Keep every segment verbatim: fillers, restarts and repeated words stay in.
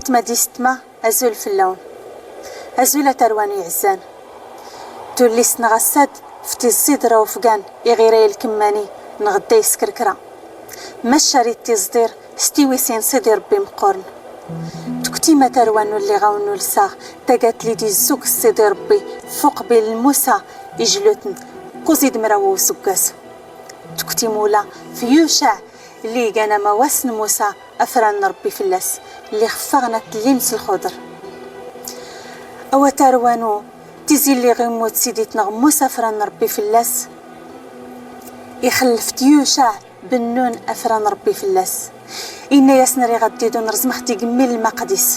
Tma d istma, azul fell-awen. Azul a tarwan iɛzzan. Tullist n ɣassad f tiẓẓi d rawfgan iɣira i lkemmani n ɣedda iskerkra. Mac ar ittiẓḍir s tiwisin n sidi rebbi meqqoren. Tuktim a tarwan ulliɣ-awen ulsaɣ tagatli d izzug s sidi rebbi f uqbil n musa ijluten kuẓi d mraw useggas. Tuktim ula f yucaɛ lli igan amawas n musa afran n rebbi fell-as lli xeffaɣen a tellin s lxuḍer. Awa tarwanu tizi lliɣ immut sidit-nneɣ musa afran n rebbi fell-as. Ixellef-t yucaɛ bennun afran n rebbi fell-as. Inna-yasen riɣ ad-d-idun reẓmeɣ tigemmi n lmaqdis.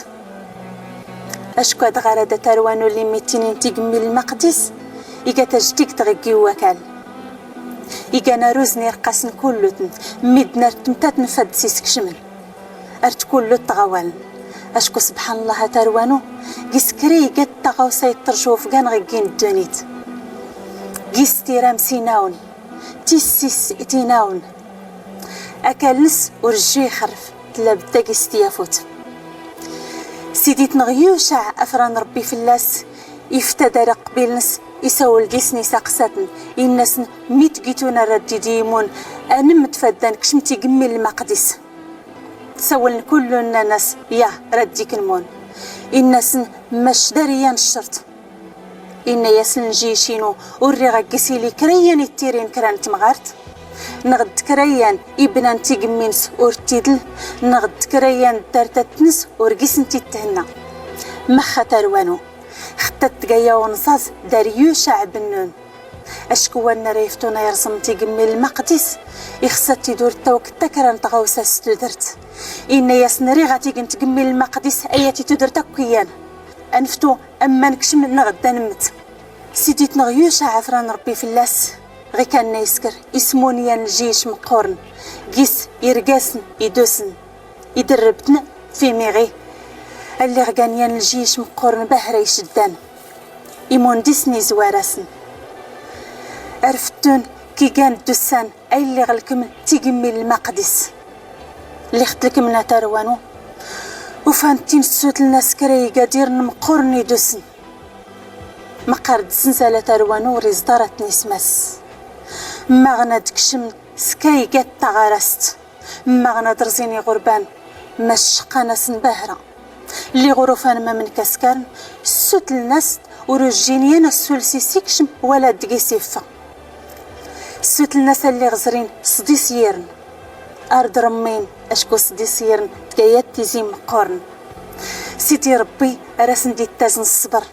Acku adɣar ad a tarwanu lli mmittinin tigemmi n lmaqdis iga tajdigt ɣ iggi n wakal. Igan aruz n irqqasen kulluten, mmidden ar ttemtaten fad s iskecmen ar tkullut tɣawalen. Acku sbḥan llah a tarwanu gis kra iga d taɣawsa ittrju ufgan ɣ iggi n ddunit. Gis tiram s inawen, tissis tinawen. Akal-nnes ur jju ixerref, tella bedda gis tyafut. Sidit-nneɣ yucaɛ afran n rebbi fell-as, ifta-d ar iqbil-nnes isawel gis-sen isaqsa-ten, inna-sen mi tgitun ar ad-d-idi imun, anmm d fadda nkecm tigemmi n lmaqdis. Sawlen kullu nnan-as yah rad-iknmun. Inna-sen mac dar iyyan ccert. Inna-yasen ljic-inu ur riɣ a gis ili kra iyyan ittirin kra n temɣart, neɣ d kra iyyan ibnan tigemmi-nnes ur ttidl, neɣ d kra iyyan ddartat-nnes ur gis-nt ithenna. Max a tarwanu xttat tgayya unẓaẓ dar yucaɛ bennun. Acku wanna ra iftun a irẓm tigemmi n lmaqdis ixsa tidur tawk takra n tɣawsa s tudert. Inna-yasen riɣ a tigen tgemmi n lmaqdis aya ti tudert akk iyyan. Anftu amma nkecm neɣ ad-d-anmmet. Sidit-nneɣ yucaɛ afran n rebbi fell-as ɣikanna isker ismun yan ljic meqqoren gis irgasen idusen iderrebten f imiɣi. Alliɣ gan yan ljic meqqoren bahra iceddan imundisen izwar-asen. Ar fettun kigan ddussan ay lliɣ lkemn tigemmi n lmaqdis. Lliɣ tlkemn a tarwanu ufan-tin ssutln-as kra iga d irn meqqoren idusen. Meqqar d-zzenzal a tarwanu ur iẓḍar a tnismas. Mmaɣn ad-kecmn s kra iga d taɣarast. Mmaɣn ad-rẓin iɣurban ma cceqqan-asn bahra. Lliɣ ur ufan ma mnkaskaren ssutln-as-d ur ujjin yan assuls-is ikcm wala ad-gis iffeɣ. Ssutln-as alliɣ zrin sḍis yirn. Ar d-rmmin acku sḍis yirn tga yat tizi meqqorn. Sidi rebbi ar asn-d-ittazn ṣṣber.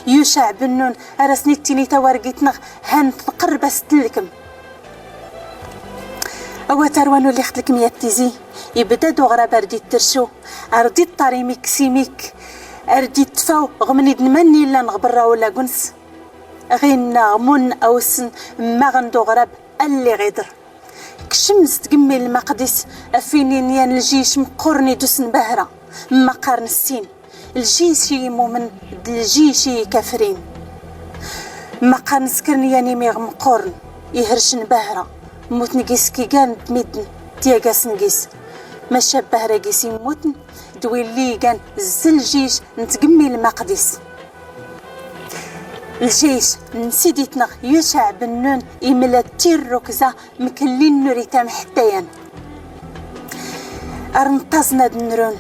Yucaɛ bnnun ar asn-ittini tawargit-nneɣ han tqrrb a s-tlkem. Awa tarwa n ulli ɣ-tlkem yat tizi, ibda-d uɣrab ar d-ittrcu, ar d-iṭṭar imik s imik, ar d-ittfaw ɣ-mnidn manni illan ɣ-brra ulagun-s. Ɣinna ɣ-mun awsn mmaɣn d uɣrab alli ɣ-idr. Kcmn s tgmmi n lmaqdis, a f-inin yan ljic mqqurn idusn bahra, mma qqarn ssin, ljic i imumn d ljic i ikafrin. Mma qqarn skren yan imiɣ mqqurn ihrcn bahra, mmutn gis kigan d middn tyagasn gis. Maca bahra gis immutn d willi igan zz ljic n tgmmi n lmaqdis. Ljic n sidit-nneɣ Yucaɛ bnnun imla-d tirrukza mkllin n ur itam ḥtta yan. Ar nṭṭazn ad nrun,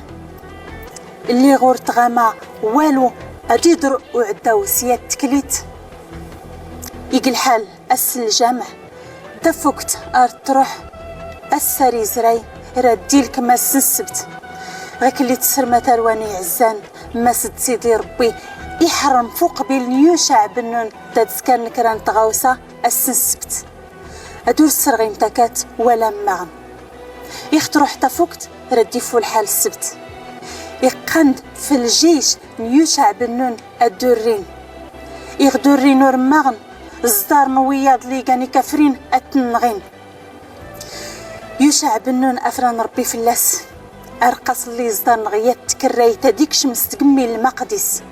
lliɣ ur tɣama walu ad iḍr uɛdaw s yat tklit. Ig lḥal ass n ljamɛ, tafukt ar truḥ, ass ar izray, rad ilkem ass n ssebt. Ɣikelli tsrm a tarwa n iɛzzan, mass d sidi rebbi iḥrm f uqbil n Yucaɛ bnnun d ad skaren kra n tɣawsa ass n ssebt. Ad ur srɣin takat wala mmaɣn. Ix truḥ tafukt, rad iffu lḥal ssebt. Iqqan-d f ljic n Yucaɛ bnnun ad urrin. Iɣ d urrin ur mmaɣn, ẓḍarn wiyaḍ lli igan ikafrin ad tnnɣin. Yucaɛ bnnun afran rebbi fllas. Arqqas lli ẓḍarn ɣ yat tkrrayt ad ikcm s tgmmi n lmaqdis,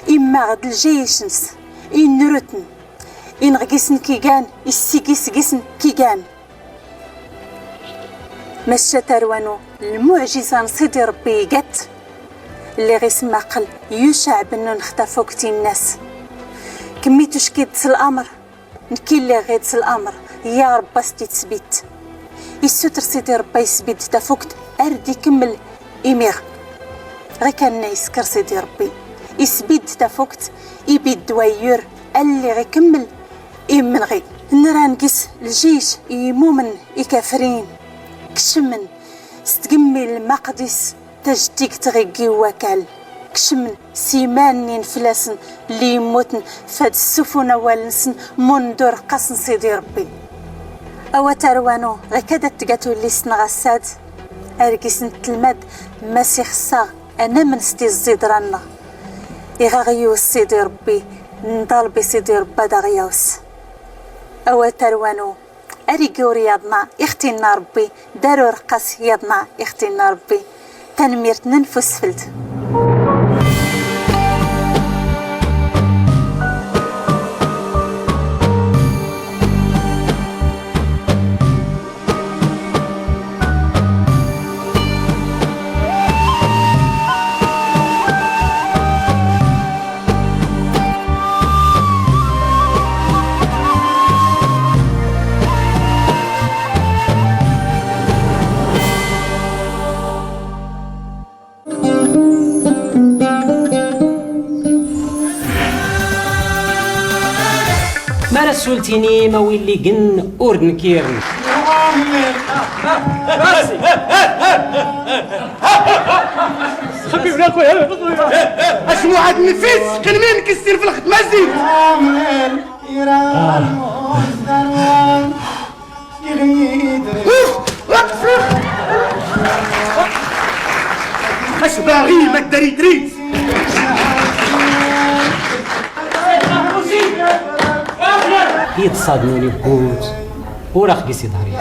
immaɣ d ljic-ns, inrutn, inɣ gisn kigan, issigis gisn kigan. Maca a tarwa n ulli lmuɛjiza n sidi rebbi igat, Lliɣ ismaqel yucaɛ bennun x tafukt innas, kemmi tuckid s lamr, nekki lliɣ ɣid s lamr. Ya rebbi a-s-d-itsbit. Issutr sidi rebbi a-isbid tafukt ar d-ikemmel imiɣ. Ɣikanna isker sidi rebbi, isbid tafukt, ibid wayyur, alliɣ ikemmel immenɣi. Nran gis ljic i imumen ikafrin, kecmen s tgemmi lmaqdis, tajdiggt ɣiggi wakal, kecmen s iman-nnin flasen lli immuten, fad ssufun awal-nsen mundu rqqas n sidi rebbi. Awa tarwanu ɣikad ad tgatulli snɣassad, argis n tlmad, mass ixssaɣ anamen s tiẓẓidra-nneɣ. Iɣaɣ yiwes sidi rebbi, nḍalbi sidi rebbi ad aɣ-yawes. Awa tarwanu, ar iggur yaḍna ixtinna rebbi, daru rqqas yaḍna ixtinna rebbi. Tanmirt-nnen f usfeld. Mara ssultini ma willi gen ur d-nkiren. Xbib lakuy. Asmuɛad nfis, qinmin kistir f lxdma zid. Acu baɣi ma ddari dri. Iḍsa d-nuni bbut ur aɣ-gis iḍhri.